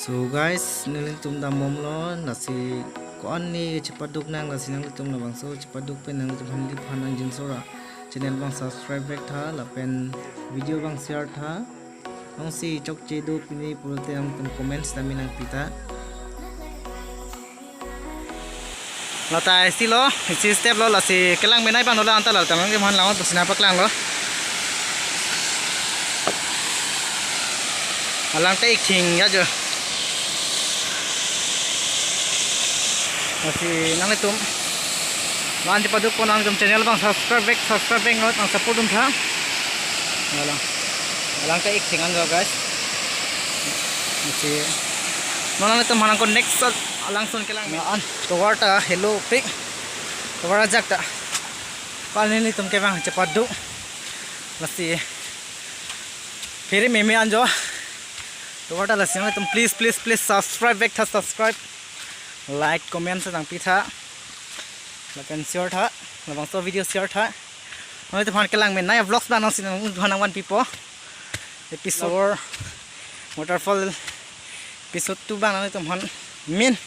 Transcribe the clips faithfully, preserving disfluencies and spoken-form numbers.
So guys, nelitum dambomlo, lasi ko-an ne chepaduk nang, lasi nanglitum labangso chepaduk pen nanglitum aphan, neliphan nangjinso ra channel abang subscribe vek tha, lapen video abang share tha. Jongsi chokche do pini pulote nangtum comments tame nangpi tha. Lata isi lo, isi step lo, lasi kelang menei abang lo, la anta lata nangli aphan lang-ot pusina paklanglo. Alang ta ik thing ya jo. Lasi nanglitum, la-an chepaduk pon nangtum channel abang subscribe vek, subscribe vek ngot nang support dun tha. Alang, alang ta ik thing an jo guys. Lasi non nanglitum aphan nangkok next shot alangsun kelang me an. Tovar ta helo pik. Tovar ajak ta. Pal nelitum kevang chepaduk. Lasi phere meme an jo. Tovar ta lasi nanglitum please, please, please subscribe vek tha, subscribe. Like, comment si nangpi tha. Lapen share tha. Labangso video share tha. Nanglitum aphan kelang menei vlogs abang nangsi nangphan nangvanpipo. Episode waterfall episode two abang nanglitum aphan min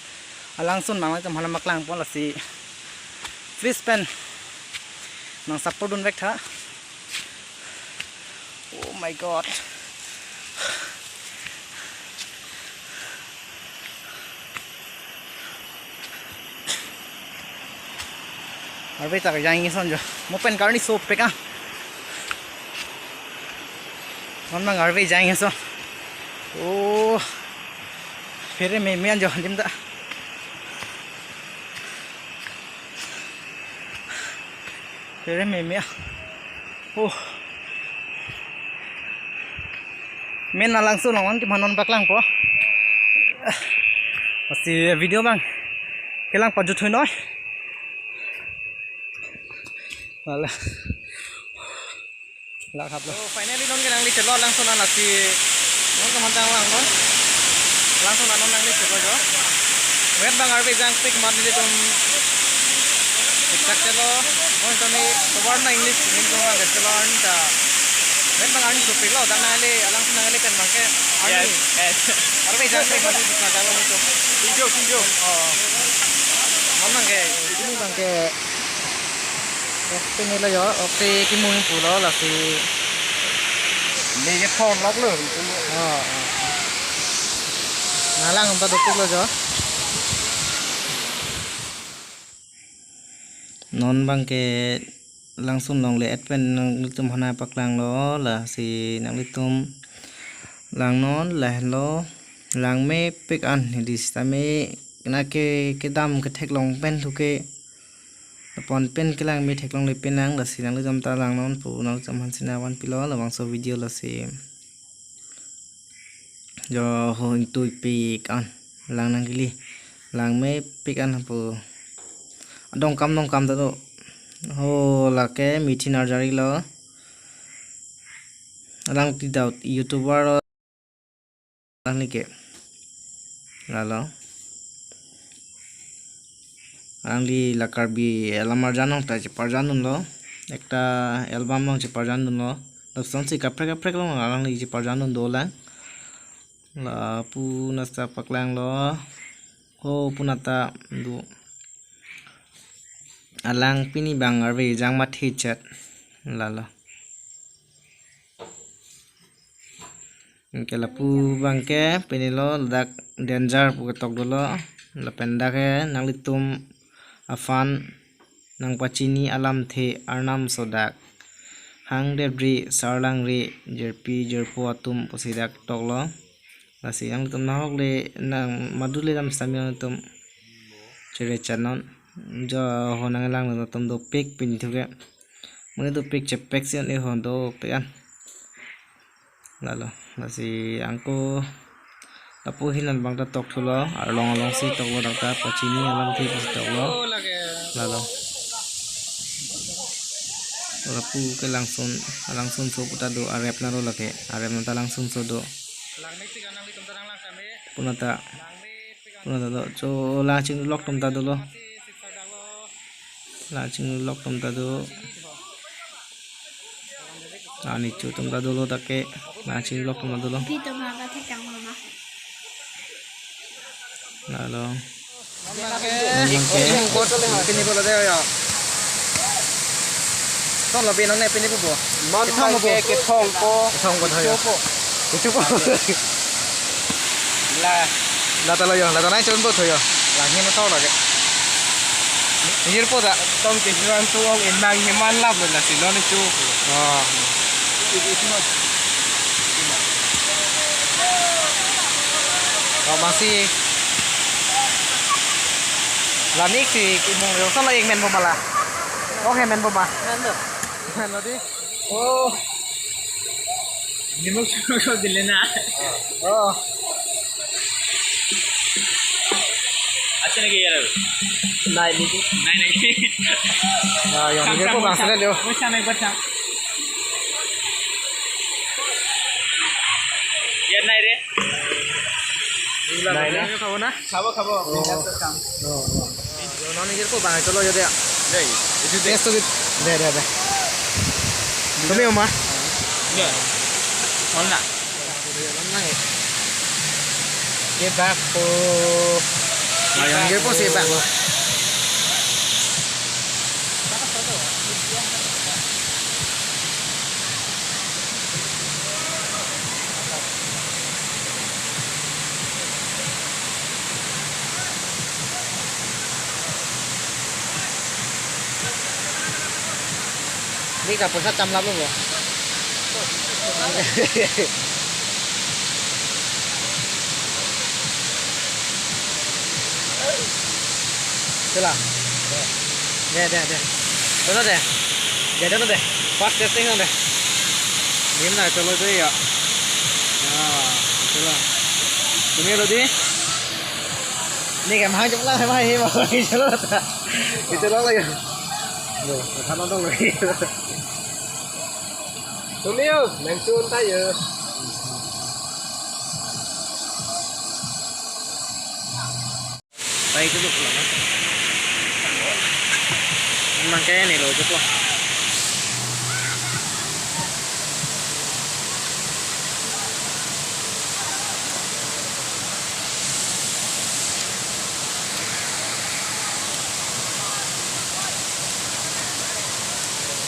alangsun abang nanglitum aphan paklangpo, lasi please pen nang support dun vek tha. Oh my God. Arve ta jang ison jo. Mo pen karni sopik ah. Non abang arve jang ison. Oh. Phere meme an jo lim ta. Phere meme ah. Oh. Men alangsun along an ke manon paklangpo. Lasi video abang kelang pajut thui noi. Wala. Lak hap lo. So, finally non ke nangli chelo alangsun an, lasi non ke mantang lang non. Alangsun an non nangli chelo jo. Wet abang arve jangpik amat nelitum iksak chelo. Mo tame tovar na English nelitum abang ke chelo an ta. Wet abang arni sopik lo, dak nangli alangsun nangli pen abang ke arni. Yes, yes. Arve jangpik amat nelitum iksak chelo nelitum. Tingjo, tingjo. Oh. Mon abang ke. Pini abang ke ok pini lo jo, ok si kimung pulo, lasi ne je phone lok lo. Oh, oh. Nalang ta dopik lo jo. Non abang ke alangsun longle-et pen nanglitum aphan paklanglo, lasi nanglitum lang non, lahelo, lang mepik an hedi sitame na ke kedam ketheklong pen thu ke. Lapon pen kelang me theklongle pen nang, lasi nanglitum ta lang non pu nanglitum aphan si nangvanpilo labangso video, lasi jo ho ingtuipik an lang nangkele, lang mepik an pu adongkam dongkam ta do. Ho lake Mithin Arjari lo, alang ti daut YouTuber lo. Alangli ke lalo, alangli la Karbi alam arjan along ta cheparjan dunlo, ekta album along cheparjan dunlo, lapuson si kaprek kaprek along alangli cheparjan dun dolang. Lapu nasa paklanglo, ho pu nata do. Alang pini abang arve jang mathe chet lalo. Anke lapu abang ke pini lo ladak danger pu ketok dolo. Lapen dak ke nanglitum aphan nangpachini alamthe arnam sodak. Hang debri sarlangri jirpi jirpo atum pusi dak toklo. Lasi nanglitum nahok le nang madu le dam sami nanglitum chere chanon. Jo ho nanglang atum dopik pini thu ke. Mane dopik chepek si an e ho dopik an. Lalo, lasi angko lapu hinan abang ta tok thulo, arlong along si toklo dak ta, pachini alamthe pusi toklo. Lalo. Lapu ke langsun, langsunso pu ta do, arep naro lake, arep nang ta langsunso do. Pu nata, pu nata do, cho langchinglok atum ta dolo. Langchinglok atum ta do. Ani chu atum ta dolo dak ke. Langchinglok atum ta dolo. Pi atum ha ba thek tang ma ma. Lalo. Nang ke. Pini pulo de ya. Ton lo pini ne pini pupo. Mon kethom pupo. Kethom po. Kethom po tho ya. Kecho po. Kecho po. La. La ta lo yo, la ta nai chon po tho yo. La hin to lo ke. Nijir po da. Tom ke jiran tu ong inang himan lap lo la si lo ne chu. Oh. Oh, masih. La nik si kimung yo, so la ik men po ma la. Oh, he men po ma. Men lo. Men lo di. Oh. Nimuk chukro dile na. Oh. Acha na ke yara. Nai ni. Nai nai. Ah, yang ni ko bang sele lo. Bacha nai bacha. Ya nai re. Nai na. Khabo na? Khabo, khabo. Oh. Bindas kam. Oh, oh. Yo, non ni ko bang cholo yo de. Dei, itu de. Test to de. De, de, de. Tumi oma? Ya. Hol na. Ye bak po. Mayang ye po si bak po. Ni ka poisa cham lap lo bo. Sila. De, de, de. Cholo de. De, de, de. First testing de. Dim na cholo de ya. Ah, cholo. Tumi lo di. Ni ke mahang chepla hai mai he mahang cholo ta. Cholo lo ya. Lo, kan lo lo. Tumi yo, nang chun ta yo. Pai ke duk lo. Nang ke ni lo ke po.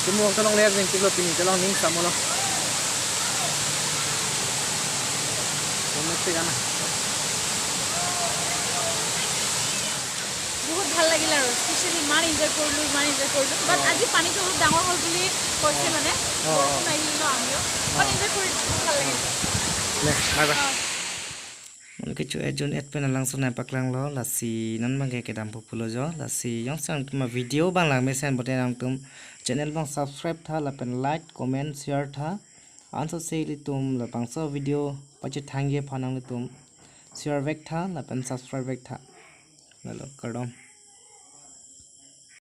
Chimong cholong le ning chiklo pini cholong ning samolo. Kono se gana. বহুত ভাল লাগিল আৰু, স্পেচিয়েলি ইমান এনজয় কৰিলো, ইমান এনজয় কৰিলো। বাট আজি পানীটো অলপ ডাঙৰ হ'ল বুলি কৈছে মানে, বৰষুণ আহিল ন, আমিও বাট এনজয় কৰিলো, বহুত ভাল লাগিল। Bye bye. Mungkin chu ejun et pen alang sunai paklang lo, lasi non bang ke kedam pulo jo, lasi yong sang tuma video bang lang mesen bote nangtum channel bang subscribe tha, lapen like, comment, share tha. Anso se ilitum labangso video pachethang ye phanang ilitum share vek tha, lapen subscribe vek tha. Lalo kardom.